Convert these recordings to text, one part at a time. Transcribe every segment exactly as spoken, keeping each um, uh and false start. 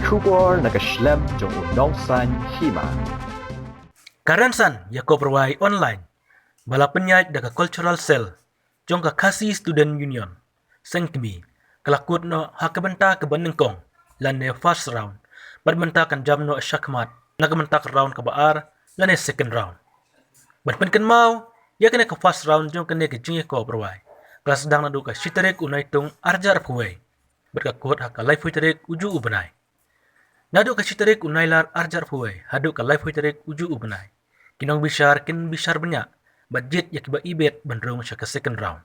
Khubor na ka shlem jong u nongsan hima. Ka rynsan ïa ka pyrwai online ba la pynïaid da ka Cultural Cell jong ka Khasi Student Union, Seng Kmie, ka la kut noh ha ka bynta kaba nyngkong lane first round, bad mynta kan jam noh shakhmat na ka bynta ka round kaba ar lane second round. Ban pynkynmaw ïa kane ka first round jong kane ka jingïakop rwai, ka la sdang naduh ka shi tarik u Naitung arhajar arphew wei bad ka kut ha ka laiphew tarik u ju u bnai. Naduh ka shi tarik u Nailar arhajar arphew wei haduh ka laiphew tarik u ju u bnai, ki nongbishar kin bishar bniah bad jied ïa kiba ibit ban rung sha ka second round.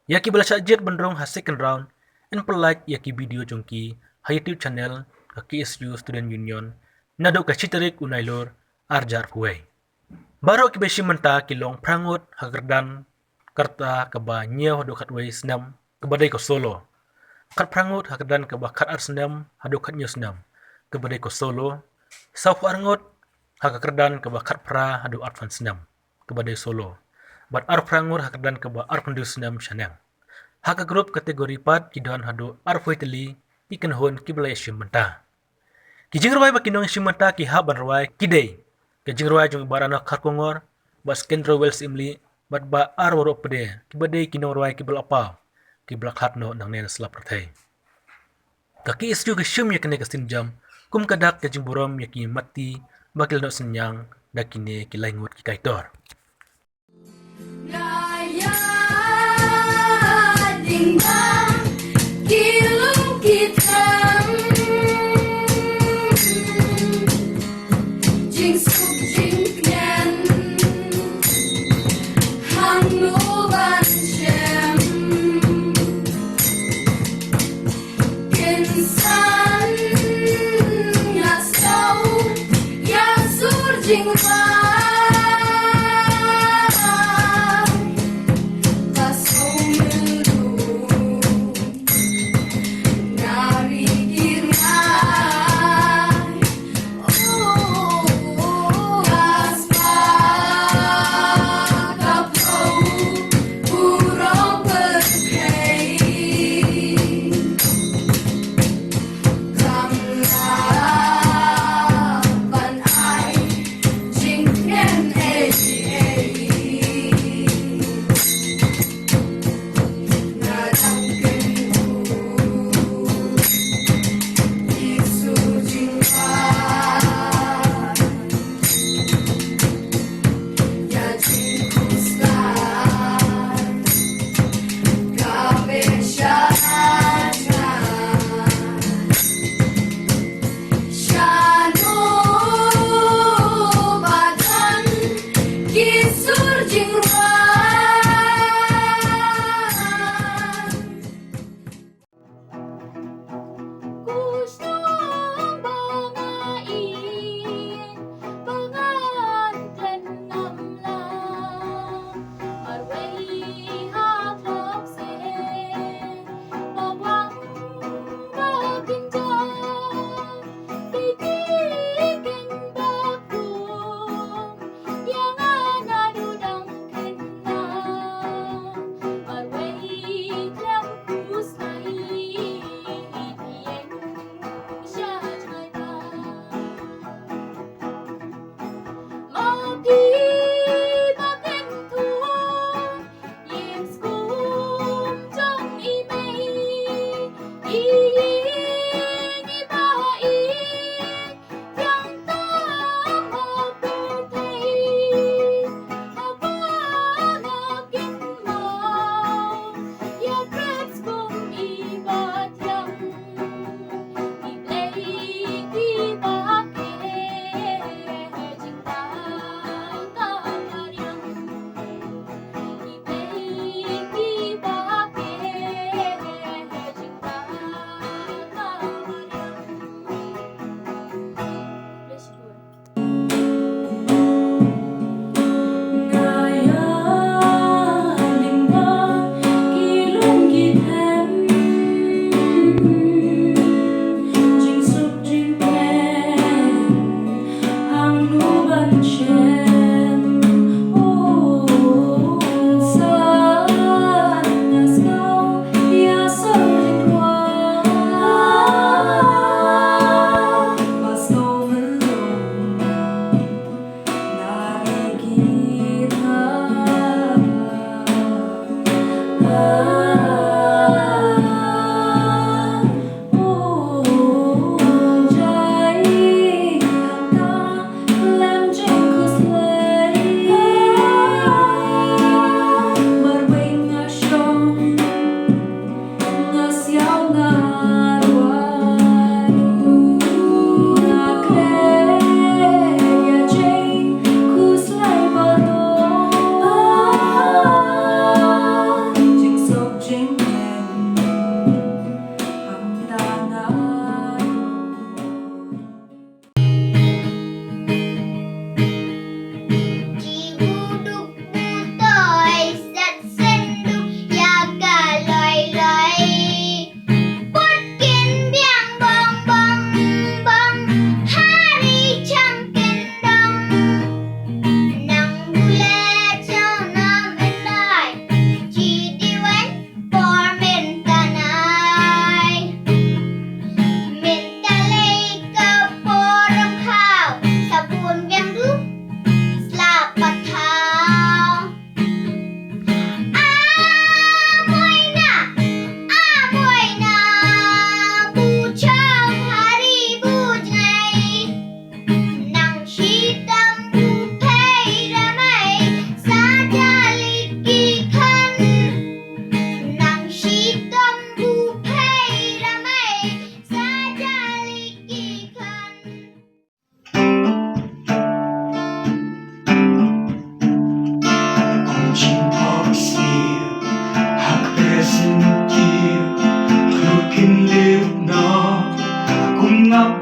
Ïa kiba la shah jied ban rung ha second round, yn pyllait ïa ki video jong ki ha YouTube channel ka K S U Student Union naduh ka shi tarik u Nailur arhajar arphew wei. Baroh kiba shim bynta ki long phra ngut ha kyrdan ka rta kaba hynñiew haduh khatwei snem kaba dei ka solo, khatphra ngut ha kyrdan kaba khatar snem haduh khathynñiew snem kaba dei ka solo, sawphew ar ngut ha ka kyrdan kaba khatphra haduh arphew snem kaba dei solo, bad arphew phra ngut ha kyrdan kaba arphew hynriew snem shaneng. Ha ka group category pat ki don haduh arphew tylli ki kynhun kiba la ïashim bynta. Ki jingrwai ba ki nongshim bynta ki hap ban rwai ki dei ka jingrwai jong i Bah Ranok Kharkongor, Bah Skendro Welsimli bad Bah Arwaro Pde, kiba dei ki nongrwai kiba la paw, kiba la khlad noh nangne na sla pyrthei. Ka K S U ka shim ïa kane ka sienjam kum ka dak ka jingburom ïa ki matti ba ki la noh synñiang da kine ki lai ngut ki kaitor.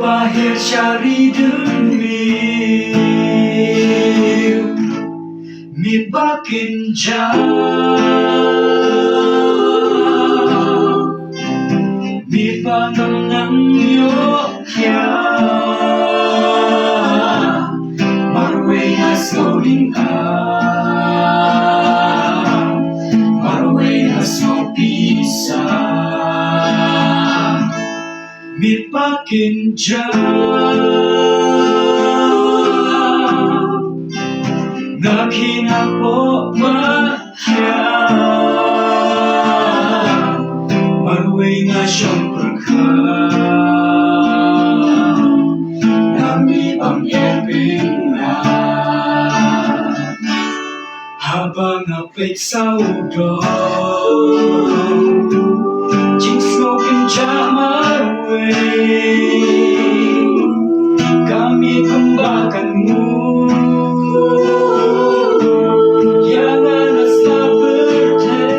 Ba hiar shari dun mi, mi ba kin ja, mi ba nang nang yo kya. Marwei na so ling a, marwei na so pisa. Mi pakin ja, nga kina po ma kya. Marwei nga shong perkha, nga mi am eping na. Haba nga peit sawdong, jingsngewbha marwei, ka mih kumba kan mu ïa nga na sa pyrthei.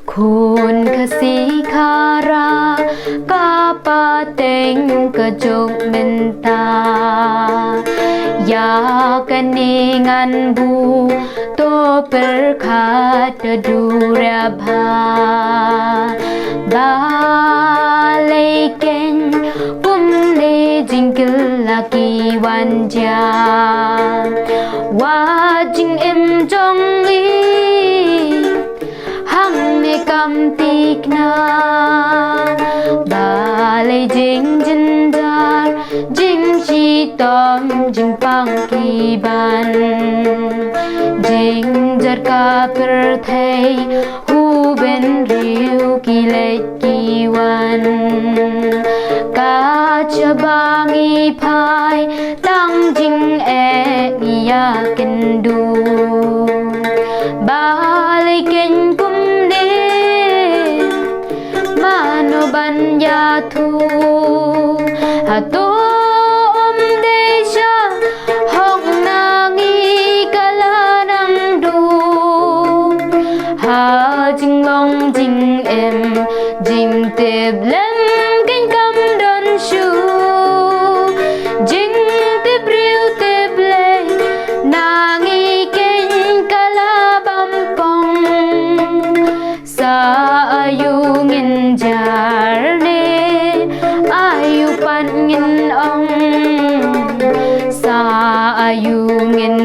Khun Khasi Khara ka pateng ka jong mynta. Ïa kane ngan buh to pyrkhat da duriaw bha. Balei kein kumne jingkylla ki wan jia. Wat jingim jong ngi hangne kam thikna. Balei jingjynjar, jingshitom, jingpang ki ban. Jingjar ka pyrthei, u bynriew ki leit ki wan. Ka jabang i phai, tang jingeh ngi ïa kynduh. Balei kein kumne, mano ban ïathuh. Hato ym dei sha hok na ngi ka la nang duh. Ha jinglong jingim, jingtip lem kein kam don shuh. Jingtip briew tip Blei na ngi kein ka la bam pong. Sa aïu ngin jar ne, aïu pat ngin ong. Sa aïu ngin